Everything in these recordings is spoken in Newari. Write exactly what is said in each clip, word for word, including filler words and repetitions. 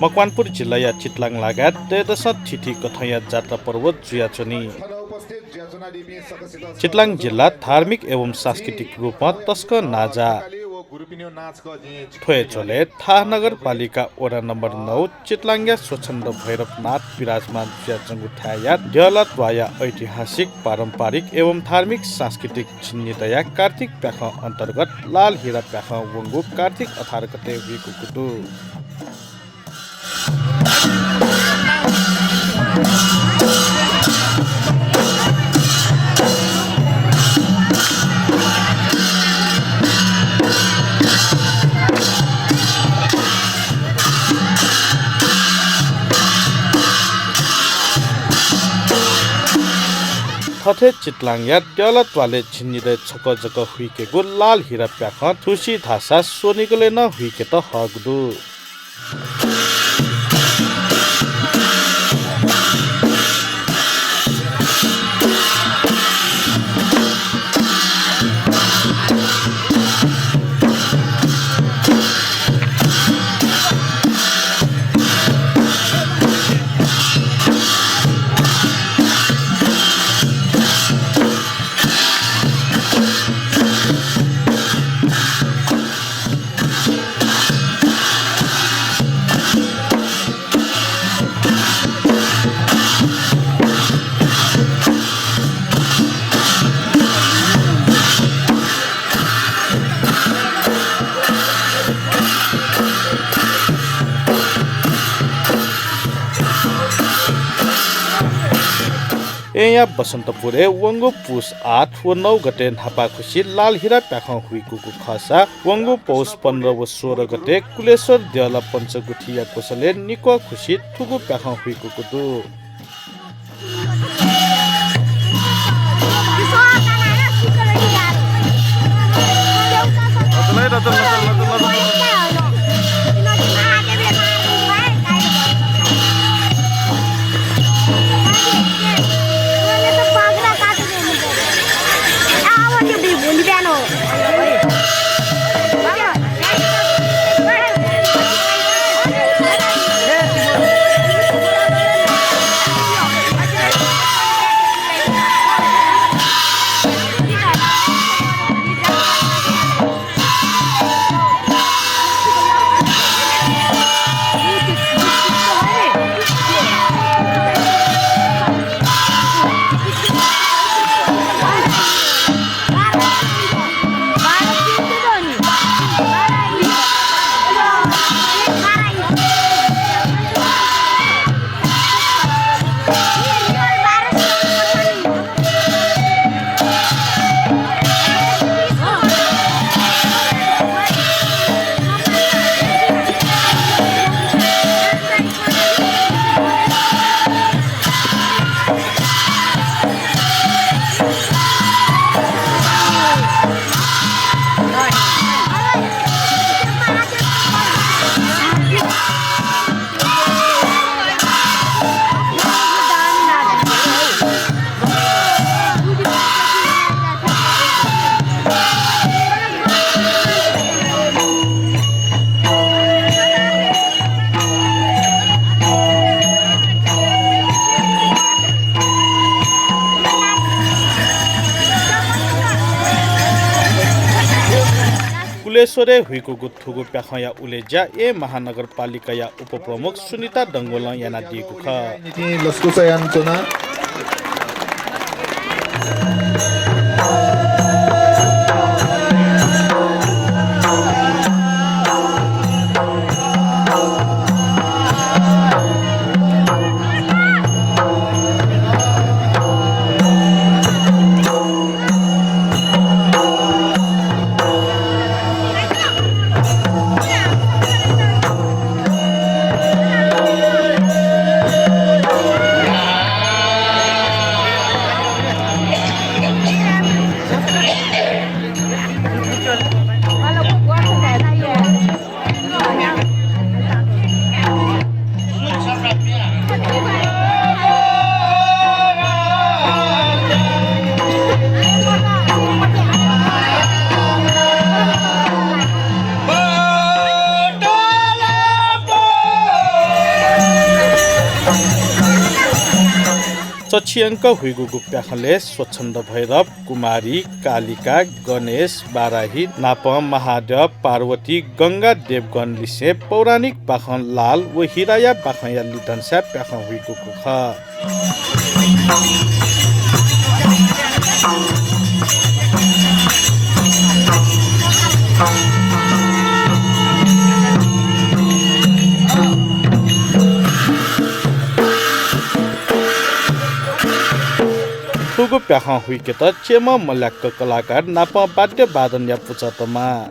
मकवानपुर जिल्लाया चितलाङ लगायत तयेदसं थीथी कथंया जात्रा पर्व जुयाच्वनी। चितलाङ जिल्ला धार्मिक एवं सांस्कृतिक रूपं तसकं नांजाः। थ्व हे झ्वलय् थाह नगरपालिका वडा नम्बर नौ चितलाङया स्वच्छन्द भैरवनाथ विराजमान जुयाच्वंगु थाय्‌या द्यःला त्वाःया ऐतिहासिक, पारम्परिक एवं धार्मिक सांस्कृतिक झिंनिदँया कार्तिक प्याखं अन्तर्गत लाल हिरा प्याखं वंगु कार्तिक अठार गते हुइकूगु दु। थथे चितलाङया द्यःला त्वालय् झिंनिदँय् छकः जक हुइकेगु लाल हिरा प्याखं थुसी धाःसा स्वनिगलय् नं हुइकेत हःगु दु। येँया बसन्तपुरय् वंगु पुस आठ व नौ गते न्हापाखुसि लाल हिरा प्याखं हुइकूगु खःसा वंगु पौष पन्ध्र व सोह्र गते कुलेश्वर द्यःला पञ्चगुथिया ग्वसालय् निक्वः खुसि थुगु प्याखं हुइकूगु दु। कुलेश्वरय् हुइकूगु थुगु प्याखंया उलेज्या येँ महानगरपालिकाया उपप्रमुख सुनिता डंगोलं यानादीगु खः। निंतिं लसकुस यानाच्वना। तछियंक हुइगूगु प्याखंलय् स्वच्छन्द भैरव, कुमारी, कालिका, गणेश, बाराही नापं महाद्यः, पार्वती, गंगा देवगण लिसें पौराणिक बाखं लाल व हिराया बाखंया लिधंसाय् प्याखं हुइगु खः। थुगु प्याखं हुइकेत चेमं मल्याक कलाकार नापं वाद्य वादनया पुचः तमाः।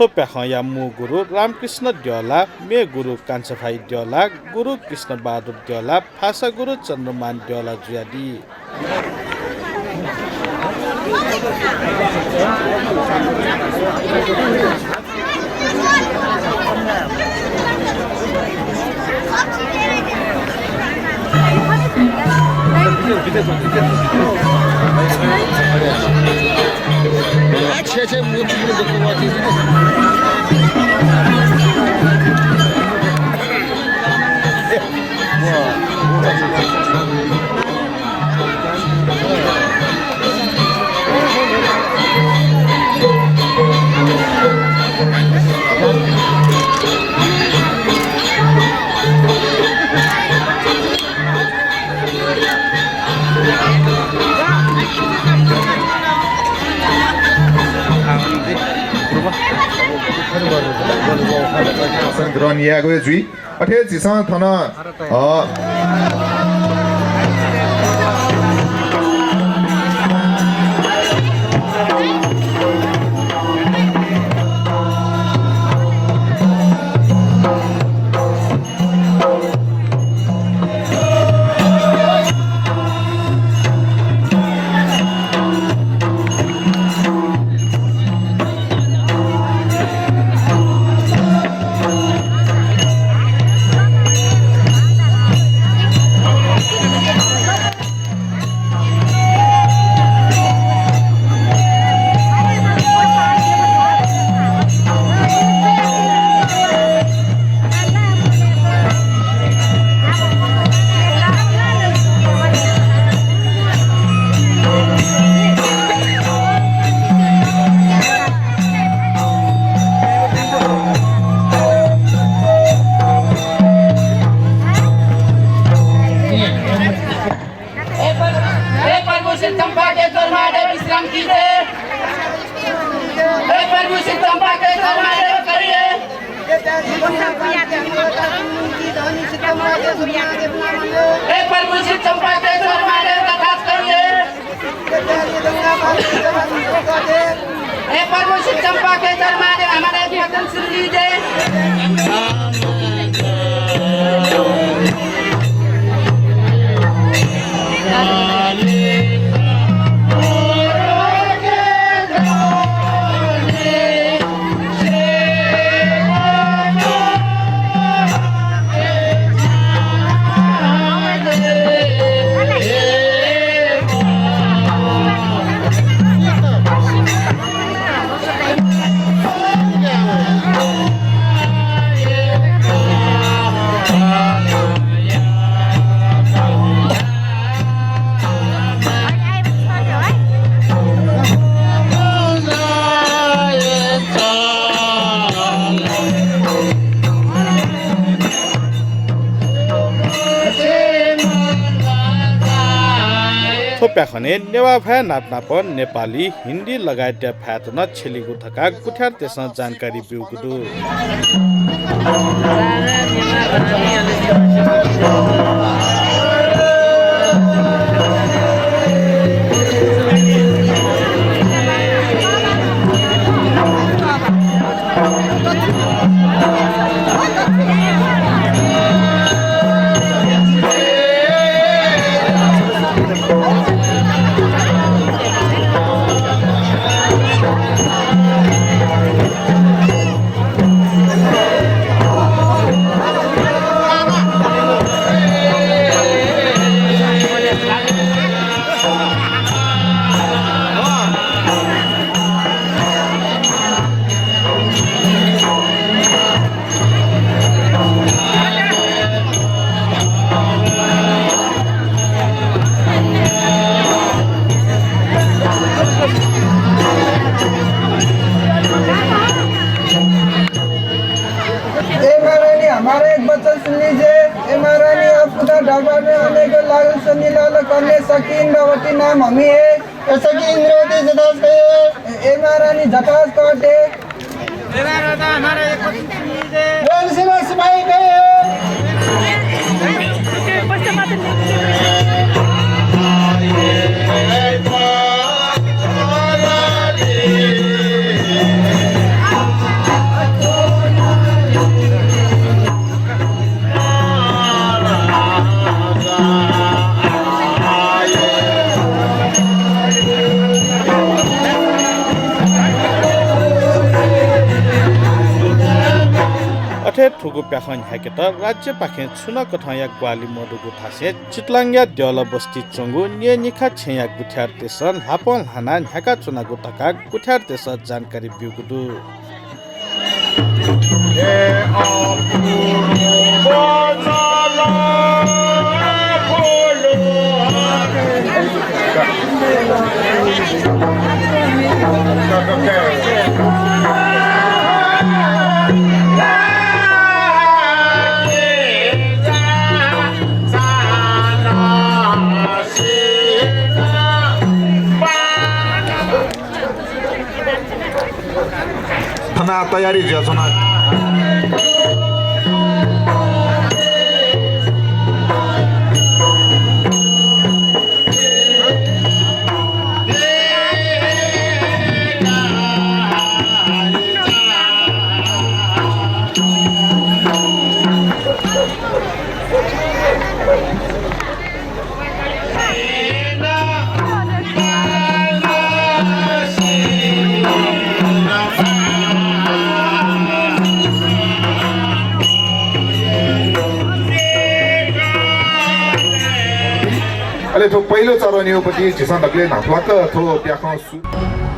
थ्व प्याखंया मू गुरु रामकृष्ण द्यःला, म्ये गुरु कान्छाभाइ द्यःला, गुरु कृष्णबहादुर द्यःला, फासा गुरु चन्द्रमान द्यःला जुयादी। अच्छे अच्छे मूर्ति भी देखो। आसन ग्रहण यायेगु हे जुइ। अथे झीसं थन, अ, ए पर-, ए प्रभु श्री चंपाकेश्वर महादेव विश्राम कीजिए। ए प्रभु श्री चंपाकेश्वर महादेव करिए। ए प्रभु श्री चंपाकेश्वर महादेव का खास करिए। हे प्रभु श्री चंपाकेश्वर महादेव, हमारा एक वचन सुन लीजिए। थ्व प्याखनय् नेवाः भाय् नाप नाप नेपाली, हिन्दी लगायतया भाय्‌त नं छ्यलीगु धकाः गुथियारतय्‌सं जानकारी ब्यूगु दु। दरबार में आने के लाल सनी लाल करने सकी इंद्रावती नाम हमी है। ऐसा कि इंद्रावती जटास का है। ए महारानी जटास का है। ए महाराजा, हमारा एक वचन सुन लीजिए। बोल सेना सिपाही का है। अथे थुगु प्याखं न्ह्याकेत राज्यपाखें छुं नं कथंया ग्वाहालि मदुगु थासय् चितलाङया द्यःला बस्ती च्वंगु न्येनिखा छेँया गुथियारतय्‌सं ल्हापं ल्हानाः न्ह्याकाच्वनागु धकाः गुथियारतय्‌सं जानकारी ब्यूगु दु। थना तयारी जुयाच्वना। अले थ्व पहिलो चरणयापट्टि झीसं दकलय् न्हापालाक थ्व प्याखं सु-